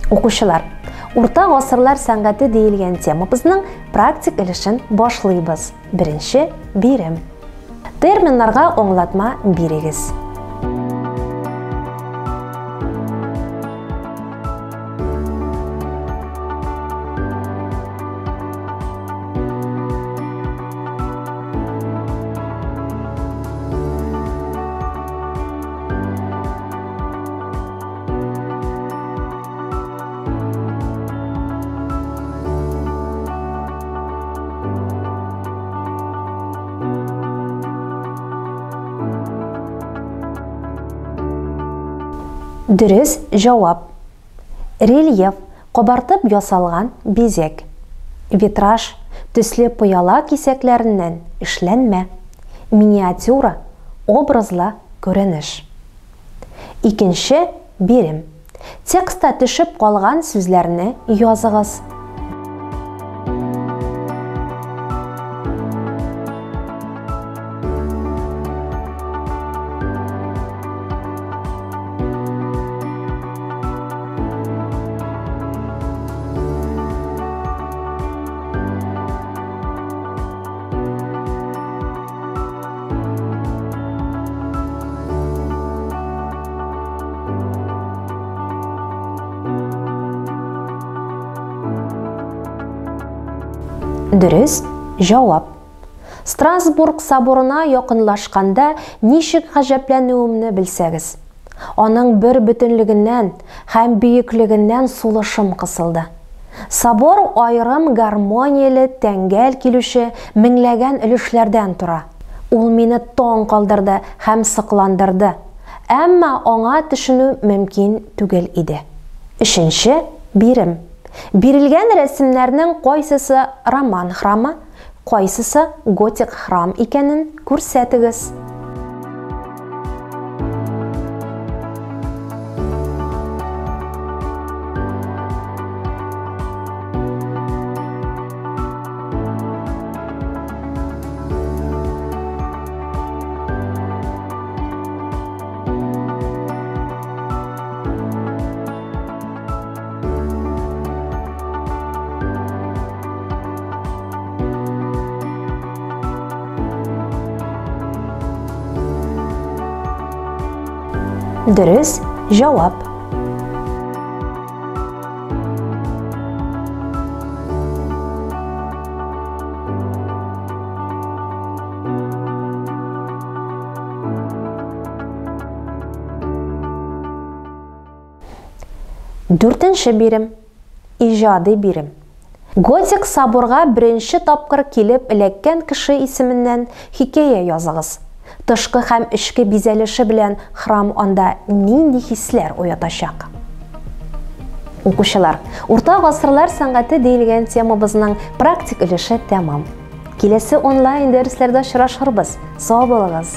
Укучылар, урта гасырлар сәнгате диелгән темабызның практик өлешен башлыйбыз. Беренче бирем. Терминнарга аңлатма бирегез. Дөрес җавап. Рельеф, кабартып ясалган бизәк. Витраж, төсле пыяла кисәкләреннән эшләнмә. Миниатюра, образлы күренеш. Икенче бирем. Текстта төшеп калган сүзләрне языгыз. Дөрес җавап. Страсбург соборына якынлашканда ничек гаҗәпләнүемне белсәгез. Аның бер бөтенлегеннән һәм бөеклегеннән сулышым кысылды. Собор аерым гармонияле тәңгәл килүче меңләгән өлешләрдән тора. Ул мине таң калдырды һәм сокландырды. Әмма аңа төшенү мөмкин түгел иде. Өченче бирем. Бирелгән рәсемнәрнең кайсысы роман храмы, кайсысы готик храм икәнен күрсәтегез. Дөрес җавап. Дүртенче бирем. Иҗади бирем. Готик соборга беренче тапкыр килеп эләккән кеше исеменнән хикәя языгыз. Тышкы һәм эчке бизәлеше белән храм анда нинди хисләр уятачак? Укучылар, урта гасырлар сәнгате диелгән темабызның практик өлеше тәмам. Киләсе онлайн дәресләрдә очрашырбыз. Сау булыгыз!